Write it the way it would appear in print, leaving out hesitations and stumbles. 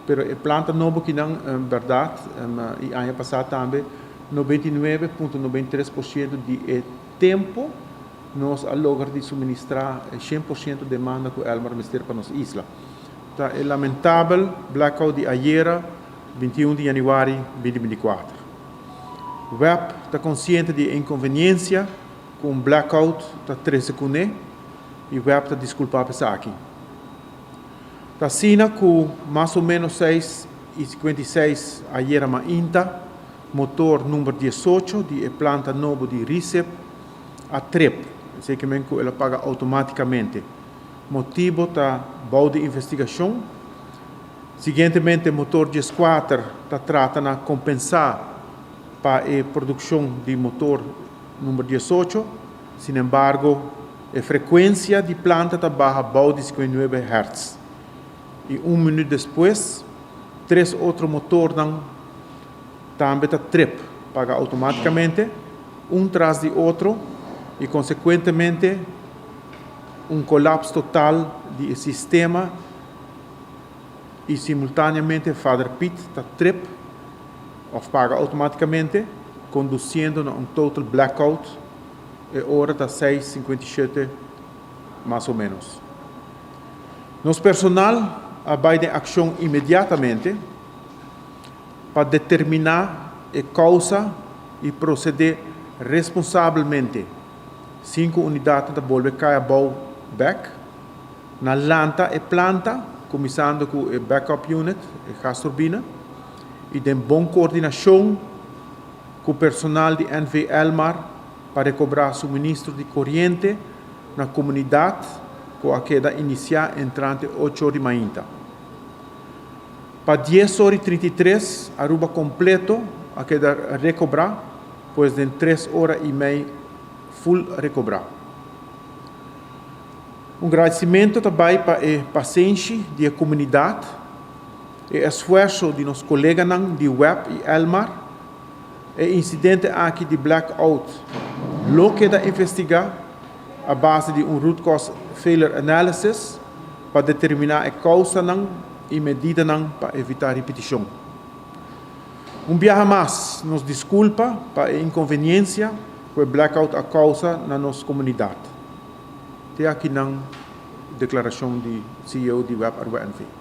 Pero e planta nobo kinan berdad y aña pasa tambe 99.93% di e tempo nos a logra di suministra 100% demanda cu Elmar mester pa nos isla. Ta e lamentabel blackout di ayera, 21 di januari 2024. Web ta consciente di e inconveniencia cu un blackout ta trece cune y web ta disculpa pa esaki. Ta asina cu mas o menos 6:56 ayera mainta, motor number 18 di e planta nobo di Risep a trip. Esey ke men cu el a paga automaticamente. Motibo ta bou di investigacion. Siguientemente motor 14 ta trata na compensa pa e produccion di motor number 18. Sinembargo, e frecuencia di planta ta baha bou di 59 hertz. Y un minuut despues, tres otro motornan tambe ta trip, paga automaticamente, un tras di otro y consecuentemente un colaps total di e sistema y simultaneamente Vader Piet ta trip of paga automaticamente, conduciendo na un total blackout. E ora ta 6:57 mas o menos. Nos personal a bay den accion inmediatamente pa determina e causa y procede responsabelmente. Cinco unidadnan ta bolbe cay abou bek. Na lanta e planta, cuminsando cu e backup unit, e gasturbina, y den bon coordinacion cu personal di NV Elmar pa recobra suministro di coriente na comunidad cu a keda inicia entrante 8 or di mainta. Pa 10:33 Aruba completo a keda recobra, pues den 3 ora y mei full recobra. Un gradicimento ta bay pa e pasenshi di e comunidad, e esfuerso di nos coleganan di web y Elmar. E incidente aki di blackout lo keda investiga a base di un root cause failure analysis pa determina e causanan y medidanan pa evita ripeticion. Un biaha mas nos disculpa pa e inconveniencia cu e blackout a causa na nos comunidad. Te aki nan declaracion di CEO di Web Aruba NV.